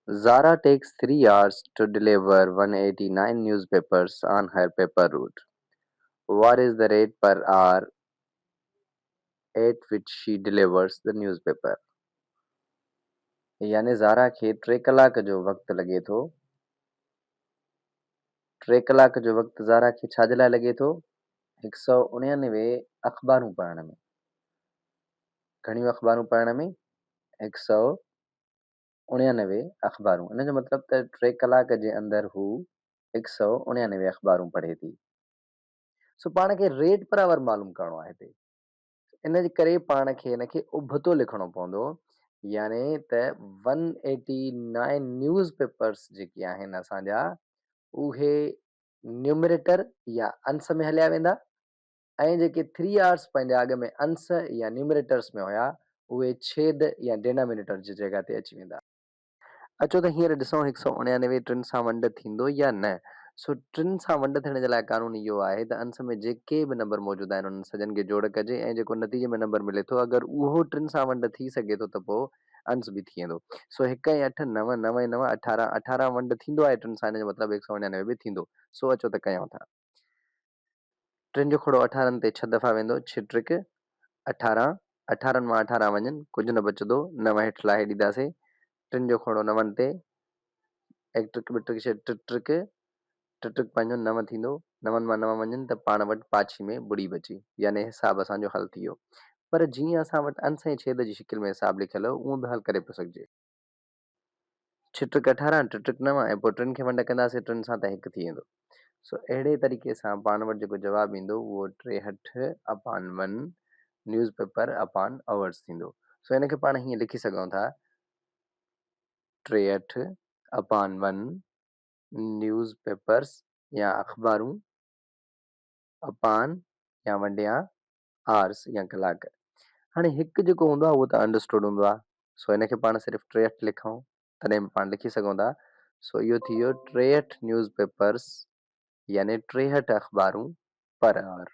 Zara takes 3 hours to deliver 189 newspapers on her paper route. What is the rate per hour at which she delivers the newspaper? يعني زارا کي ٽي ڪلاڪ جو وقت لڳي ٿو. ٽي ڪلاڪ جو وقت زارا کي ڇا جي لاء لڳي ٿو؟ 189 اخبارون پڙهڻ ۾. گهڻيون اخبارون پڙهڻ ۾؟ 189 اخبارون. ان جو مطلب ته ٽي ڪلاڪ جي اندر هو 189 اخبارون پڙهي ٿي. سو پاڻ کي ريٽ پر آور معلوم ڪرڻو آهي هتي. ان جي ڪري پاڻ کي ان کي ابتو لکڻو پوندو، يعني ته 189 نيوز پيپرس جيڪي آهن اسان جا اهي نيومريٽر يا انس ۾ هليا ويندا ۽ جيڪي ٿري آرس پنهنجا اڳ ۾ انس يا نيومريٽرس ۾ هيا اهي ڇيد يا ڊينامينيٽر جي جڳهه تي اچي ويندا. اچو ته هينئر ڏسون 189 ٽن سان ونڊ ٿيندو يا نه. سو ٽن سان ونڊ ٿيڻ جي لاء قانون اهو آهي ته انس ۾ جيڪي به نمبر موجود آهن انهن سڄن کي جوڙ ڪجي ۽ جيڪو نتيجي ۾ نمبر ملي ٿو اگر اهو ٽن سان ونڊ ٿي سگهي ٿو ته پوء انس به ٿي ويندو. سو هڪ ۽ اٺ نو، نو ۽ نو 18، 18 ونڊ ٿيندو آهي ٽن سان ان جو مطلب 189 به ٿيندو. سو اچو ته ڪيون ٿا. ٽن جو کوڙو اٺارن تي ڇهه دفعا ويندو، ڇهه ٽرڪ اٺارهن، اٺارهن مان اٺارهن وڃن، ڪجهه نه بچندو، نو هيٺ لاهي ڏينداسين، ٽن جو کوڙو نون تي، ايڪ ٽرڪ ٻه ٽرڪ ڇهه، ٽي ٽرڪ، ٽي ٽرڪ پنهنجو نو ٿيندو، نون مان نو وڃن ته پاڻ وٽ پاڇي ۾ ٻڙي بچي، يعني حساب اسان جو حل ٿي ويو. پر جيئن اسان وٽ انس ۽ ڇيد جي شڪل ۾ حساب لکيل هو، اونئن به حل ڪري پيو سگهجي. ڇهه ٽرڪ 18، ٽي ٽرڪ نو ۽ پوء ٽن کي ونڊ ڪنداسين ٽن سان ته هڪ ٿي ويندو. سو اهڙي طريقي سان پاڻ وٽ جيڪو جواب ايندو اهو 63 اپان one news paper upon hours ٿيندو. سو ان کي پاڻ هيئن لکي سگهون ٿا 63 اپان ون نيوز پيپرس يا اخبارون اپان يا ونڊيان آرس يا ڪلاڪ. هاڻي هڪ جيڪو هوندو آهي اهو ته انڊرسٽوڊ هوندو آهي سو هن کي پاڻ صرف 63 لکون تڏهن به پاڻ لکي سگهون ٿا. سو اهو ٿي ويو 63 نيوز پيپرس يعني 63 اخبارون پر آور.